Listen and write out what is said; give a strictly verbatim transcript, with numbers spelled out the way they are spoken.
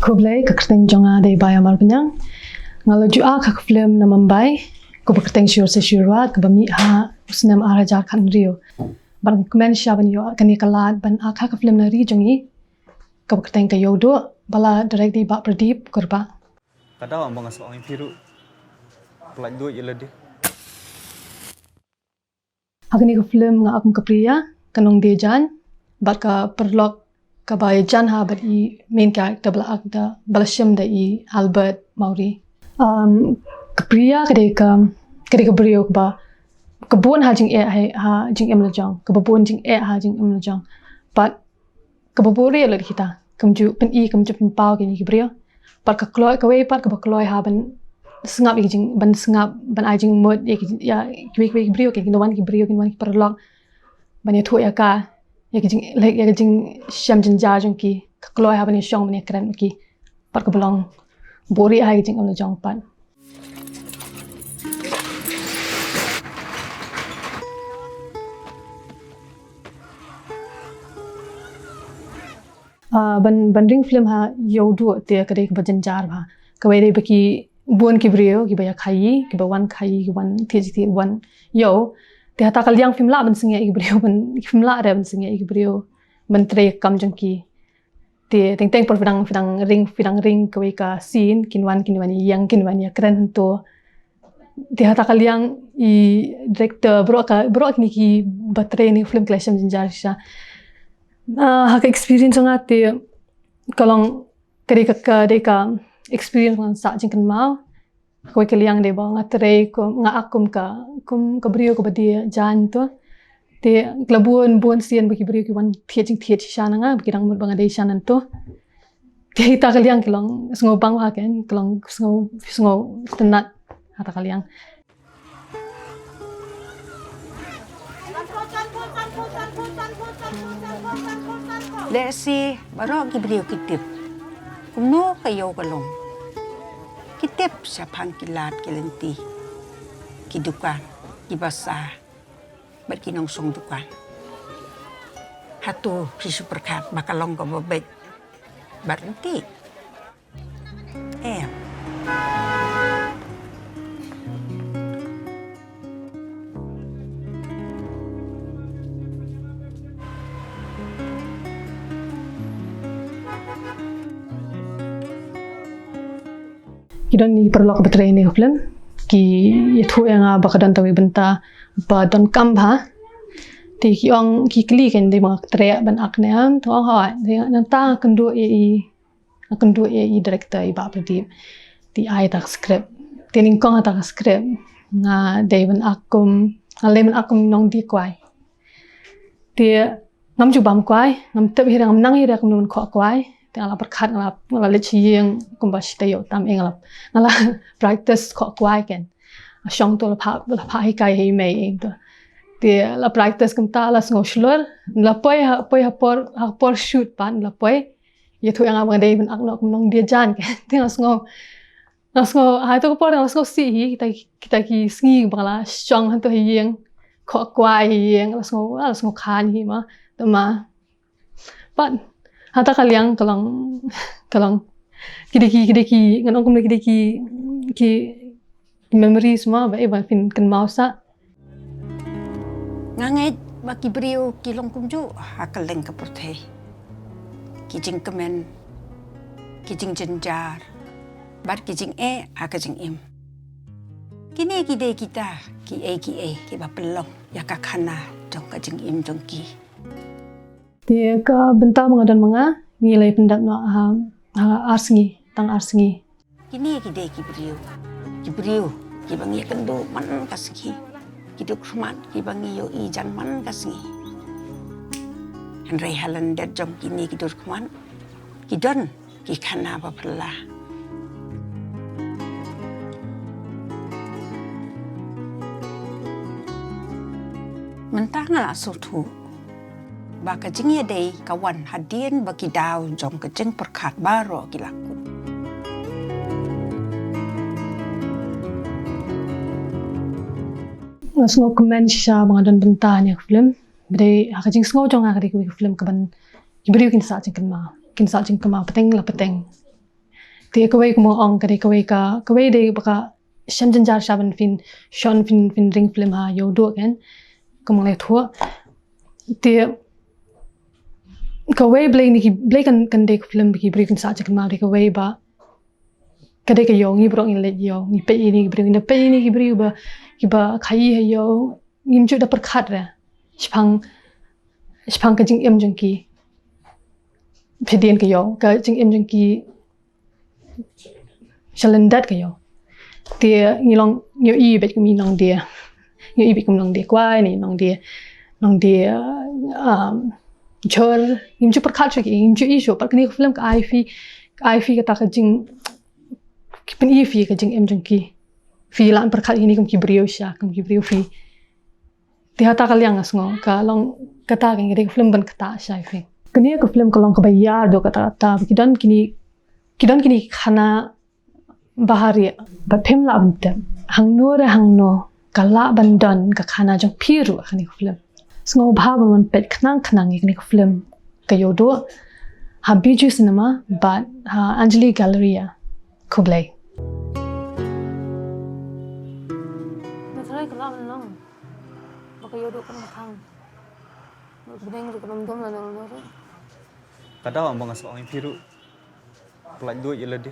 Khublei, ka kyrteng jong nga dei Baiamar Bniang. Nga la ju act ha ka film na Mumbai kaba kyrteng Shur Se Shurwat, kaba mih ha u snem ar hajar khathynriew. Bad nga kmen shisha ban ïoh kane ka lad ban act ha ka film na ri jong ngi kaba kyrteng Ka Ïew Duh, ba la direct da i Bah Pradip Kurbah. Ka daw ba nga sa ong ïa phi ruh, pyllait duh ïa lade. Ha kane ka film nga act kum ka Priya, ka nongdie jaiñ, bad ka paralok kaba ïajan ha bad i main character ba la act da, ba la shim da i Albert Mawrie. Um, ka Priya ka dei ka, ka dei ka briew kaba, ka bun ha jingeh ha, ha jingim la jong, kaba bun jingeh ha jingim la jong. Bad kaba buhrieh lut kita, kam ju pyni, kam ju pynpaw kine ki briew. Pat ka kloi, kawei pat kaba kloi ha ban sngap ïa ki jing, ban sngap, ban ai jingmut ïa ki, ïa kiwei kiwei ki briew, ki kin wan ki briew, kin wan ki paralok ban ïathuh ïa ka, ïa ki jing, like, ïa ki jingshem jynjar jong ki. Ka kloi ha ban ïashong, ban ïakren bad ki. Pat kaba long buhrieh ha ïa ki jingim la jong pat. Ah, ban, ban ring film ha Ïew Duh te ka dei kaba jynjar bha. Kawei dei ba ki bun ki briew kiba ïa khaii, kiba wan khaii, kiba wan thied jingthied, wan ïew. Te hata ka liang phim lah ban sngap ïa ki briew, ban, phim lah re ban sngap ïa ki briew ban trei kam jong ki. Te teng teng por phi dang, phi dang ring, phi dang ring kawei ka scene, kin wan, kin wan ïeng, kin wan ïakren hangto. Te hata ka liang i director, baroh ka, baroh kine kiba trei ïa kane ka film ki la shem jynjar shisha. Ah, ha ka experience jong nga te ka long, ka dei ka, ka dei ka experience ba ngan sah jingkynmaw. Kawei ka liang dei ba nga trei kum, nga act kum ka, kum ka briew kaba die jaiñ to. Te la bun, bun sien ba ki briew ki wan thied jingthied shisha na nga, ba ki dang mut ba nga dei shisha nangto. Te hata ka liang ka long sngewbang bha, kan, ka long sngew, sngewtynnat hata ka liang. Lehse baroh ki briew ki tip kumno ka ïew ka long. Ki tip shaphang ki lad ki lynti, ki dukan, ki basa, bad ki nongshong dukan. Hato phi shu pyrkhat ba ka long kaba beit bad ryntih? Em. Ki don ki paralok ba trei ïa kane ka film, ki ïathuh ïa nga ba ka don tang kawei ka bynta ba donkam bha. Te ki ong, ki kylli kein, dei ba nga treh ban act ne em. Te nga ong hooid, te nangta nga kynduh ïa i, nga kynduh ïa i director, i Bah Pradip. Te i ai ïa nga ka script. Te nyngkong ïa nga ka script, nga dei ban act kum, nga dei ban act kum nongdie kwai. Te ngam ju bam kwai, ngam tip hi ruh, ngam nang hi ruh kumno ban khoh kwai. Te nga la pyrkhat, nga la, nga la leit sha ïing kumba shi taïew tam, eh, nga la, nga la practice khoh kwai, kan. Shong to la phah, la phah hikai ha i mei, eh, to. Te la practice kumta, la sngew shlur, la poi ha, poi ha por, ha por shoot pat, la poi. Ïathuh ïa nga ba nga dei ban act noh kum nongdie jaiñ, kan. Te nga sngew, nga sngew, ha ito ka por nga sngew sih hi, kita, kita ki sngi ba nga la shong hangto ha ïing, khoh kwai ha ïing, la sngew, la sngew khlaiñ hi mo. Te ma, pat hata ka liang ka long, ka long ki dei ki, ki dei ki, ngan ong kumno, ki dei ki, ki memories mo ba, eh, ba phin kynmaw sah. Nga ngeit ba ki briew ki long kumjuh ha kylleng ka pyrthei. Ki jingkmen, ki jingjynjar, bad ki jingeh ha ka jingim. Kine ki dei kita kiei kiei kiba pynlong ïa ka khana jong ka jingim jong ki. Te ka bynta ba nga don ma nga, ngi la pyndep noh ha, ha ar sngi, tang ar sngi. Kine ki dei ki briew, ki briew kiba ngi ïakynduh man ka sngi, ki dkhot kiba ngi ïohi jan man ka sngi. Hynrei ha lyndet jong kine ki dkhot ki don ki khana ba phylla. Mynta nga la sngewthuh ba ka jingïadei ka wan hadien ba ki daw jong ka jingpyrkhat baroh ki la kut. Nga sngewkmen shisha ba nga don bynta ha kane ka film. Ba dei ha ka jingsngew jong nga ka dei kawei ka film kaban ki briew kin sah jingkynmaw, kin sah jingkynmaw pateng la pateng. Te kawei kumba ong ka dei kawei ka, kawei dei ba ka shem jynjar sha ban phin shon phin, phin ring film ha Ïewduh kan. Kumba nga la ïathuh. Te kawei balei ne ki, balei kan, kan dei ka film ba ki briew kin sah jingkynmaw, dei kawei ba ka dei ka ïew, ngi baroh ngi leit ïew, ngi peit ïa kine ki briew, ngi peit ïa kine ki briew ba, kiba khaii ha ïew, ngim ju da pyrkhat re shaphang, shaphang ka jingim jong ki. Phi dien ka ïew, ka jingim jong ki sha lyndet ka ïew. Te ngi long, ngi ïohi beit kum i nongdie, ngi ïohi beit kum nongdie kwai ne nongdie, nongdie, um, jhur. Ngim ju pyrkhat shuh ki, ngim ju ïohi shuh. Pat kane ka film ka ai phi, ka ai phi kata ka jing, ki pyni phi ka jingim jong ki. Phi lah pyrkhat ïa kine kum ki briew sha, kum ki briew phi. Te hata ka liang nga sngew ka long kata ka dei ka film ban ktah sha ïa phi. Kane ka film ka long kaba ïar duh kata, kata ba ki don kine, ki don kine ki khana bahari. Bad phim lah ban tip hangno re hangno ka lah ban don ka khana jong phi ruh ha kane ka film. Sngewbha ban wan peit khnang khnang ïa kane ka film ka Ïewduh ha Bijou Cinema bad ha Anjali Galleria. Khublei. Ba tharai ka lah ban long ba ka Ïewduh kan khang. Ba bneng ruh ka dom dom la nang nang ruh. Ka daw ba nga sa ong ïa phi ruh. Pynlait duh ïa lade.